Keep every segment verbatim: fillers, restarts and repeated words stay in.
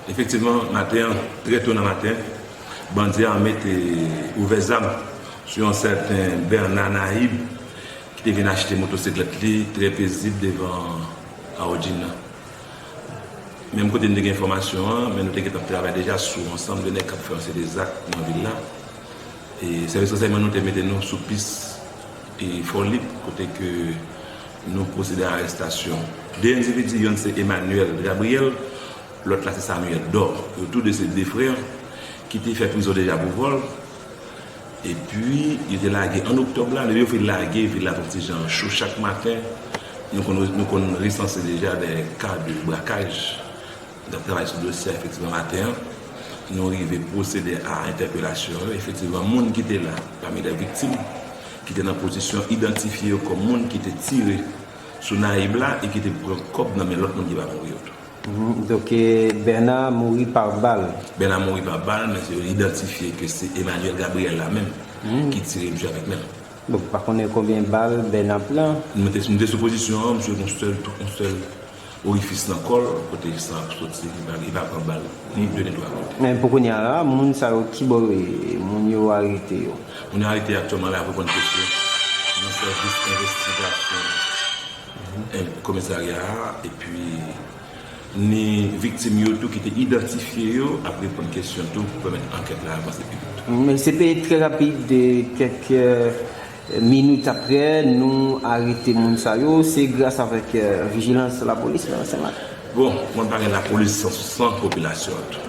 Efektivman, maten an, trè to nan maten, bandi ame te ouvè zam sou yon sèten Bernard Nahib ki te vin achte motosiklèt li trè pezib devan Audin nan. Menm kote n te gen enfòmasyon an, men nou te gentan ap travay deja sou ansanm de nèg k ap fè yon seri de zak nan vil la. E sèvis ransèyman nou te mete nou sou pis e Fòlib, kote ke nou pwosede a arèstasyon de endividi, yonn se Emmanuel Gabriel, lòt la se Samuel Dor. Yo tou de se de frè ki te fè prizon deja pou vòl. Epi, yo te lage an oktòb la, depi yo fin lage, vil la t on ti jan cho chak maten. Nou konn, nou konn resanse deja de ka de brakaj. N ap travay sou dosye a, efektivman, maten an. Nou rive pwosede a entèpelasyon yo. Efektivman, moun ki te la, pami de viktim, ki te nan pozisyon idantifye yo kòm moun ki te tire sou Nayib la e ki te pran kòb nan men lòt moun ki pa mouri yo tou. Mhm. Donk, eh, Bernard mouri pa bal. Bernard mouri pa bal, men se yo idantifye ke se Emmanuel Gabriel la menm ki tire misye avèk men l. Bon, pa konnen konbyen bal Bernard pran. Nou te, nou te sou pozisyon an, misye gen yon sèl, yon sèl orifis nan kò l, kote san ap soti, li pa, li pa pran bal, ni de ni twa kote. Men pou kounye a la, moun sa yo kibò yo ye, moun yo arete yo? Moun yo arete aktyèlman la, ap reponn kesyon nan sèvis envestigasyon, eh, komisarya a, epi ni viktim yo tou ki te idantifye yo ap reponn kesyon tou pou pèmèt ankèt la avanse pi vit. Men se te trè rapid, kèk, eh, minit apre nou arete moun sa yo, se gras avèk, eh, vijilans lapolis nan Senmak. Bon, mwen pa gen lapolis san, san popilasyon an tou.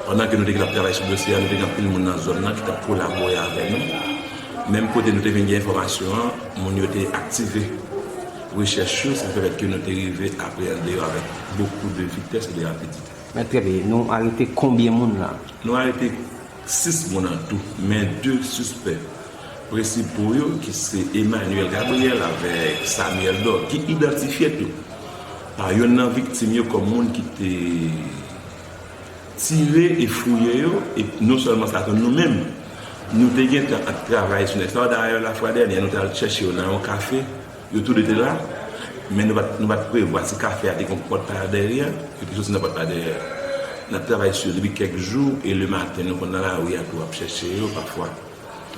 Pandan ke nou te gen ap travay sou dosye a, nou te gen anpil moun nan zòn nan ki t ap kolabore avè nou. Menm kote nou te vin gen enfòmasyon an, moun yo te aktive rechèch yo, sa ki pèmèt ke nou te rive apreyande yo avèk bokou de vitès e de rapidite. Men trè byen, nou arete konbyen moun la? Nou arete sis moun an tou, men de sispè prensipal yo, ki se Emmanuel Gabriel avèk Samuel Dor, ki idantifye tou pa yonn nan viktim yo kòm moun ki te tire e fouye yo, e non sèlman sa tou, nou menm, nou te gentan ap travay sou nèg sa yo. Dayè, lafwa dènyè, nou t al chèche yo nan yon kafe, yo tou de te la, men nou pa t, nou pa t prevwa si kafe a te gen yon pòt pa dèyè, yo te soti nan pòt pa dèyè. N ap travay sou yo depi kèk jou, e lematen, nou konn nan lari a tou ap chèche yo, pafwa.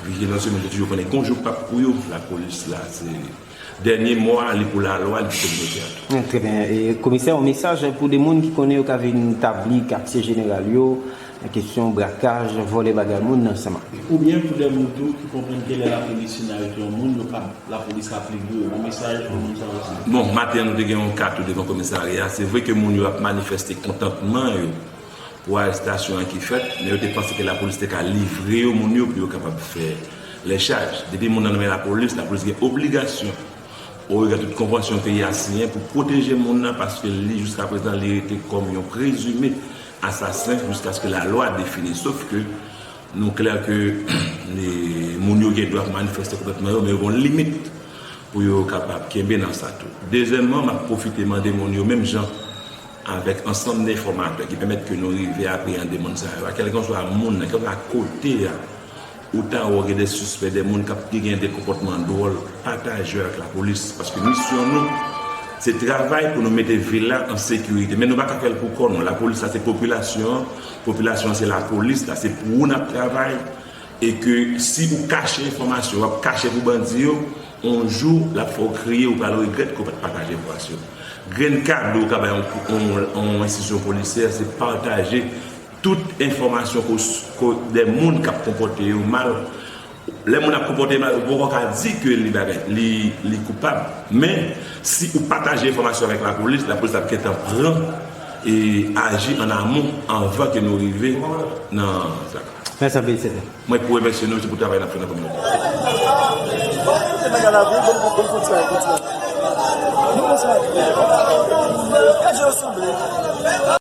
Vijilans yo, men nou toujou konnen, gon jou p ap pou yo, lapolis la, se dènye mo a, li pou lalwa, li pou kominote a tou. Trè byen. E, komisè, yon mesaj pou de moun ki konnen yo ka vin tabli katye jeneral yo, nan kesyon brakaj, vòlè bagay moun nan Senmak. Oubyen pou de moun tou ki konprann ke lè lapolis fin arete yon moun, yo ka, lapolis ka pligo yo. Yon mesaj pou moun sa yo osi. Bon, maten an, nou te gen yon ka tou devan komisarya. Se vre ke moun yo ap manifeste kontantman yo pou arestasyon an ki fèt, men yo te panse ke lapolis te ka livre yo moun yo pou yo kapab fè lèchaj. Depi moun nan nan men lapolis, lapolis gen obligasyon, orega tout konvansyon peyi a siyen, pou pwoteje moun nan, paske li, jiskaprezan, li rete kòm yon prezime asasen jiskaske lalwa defini. Sof ke nou klè ke moun yo gen dwa pou manifeste konpòtman yo, men yo gen yon limit pou yo kapab kenbe nan sa tou. Dezyèmman, m ap pwofite mande moun yo, menm jan avèk ansanm de enfòmatè ki pèmèt ke nou rive apreyande moun sa yo a, kèlkanswa moun nan, kèlkanswa kote a, ou ta wè gen de sispè, de moun k ap, ki gen de konpòtman dwòl, pataje yo avèk lapolis. Paske misyon nou, se travay pou nou mete vil la an sekirite. Men nou pa ka fè l pou kò nou. Lapolis la, se popilasyon an. Popilasyon an, se lapolis la. Se pou ou n ap travay. E ke si ou kache enfòmasyon, w ap kache pou bandi yo, yon jou, l ap fè w kriye, ou pral regrèt ke w pa t pataje enfòmasyon. Grenn kado ou ka bay yon, yon, yon enstitisyon polisyè, se pataje tout enfòmasyon ke, ke de moun k ap konpòte yo mal. Lè moun ap konpòte mal, ou poko ka di ke li bagay, li, li koupab. Men, si ou pataje enfòmasyon avèk lapolis, lapolis ap gentan pran e aji an amon anvan ke nou rive nan zak la. Mèsi anpil, senatè. Mwen pou remèsye nou, se pou travay n ap fè nan kominote. Kote nèg a la vre, bon, bon, bon, bon, travay, bon, travay. Nou konsa. Gade yo sanble.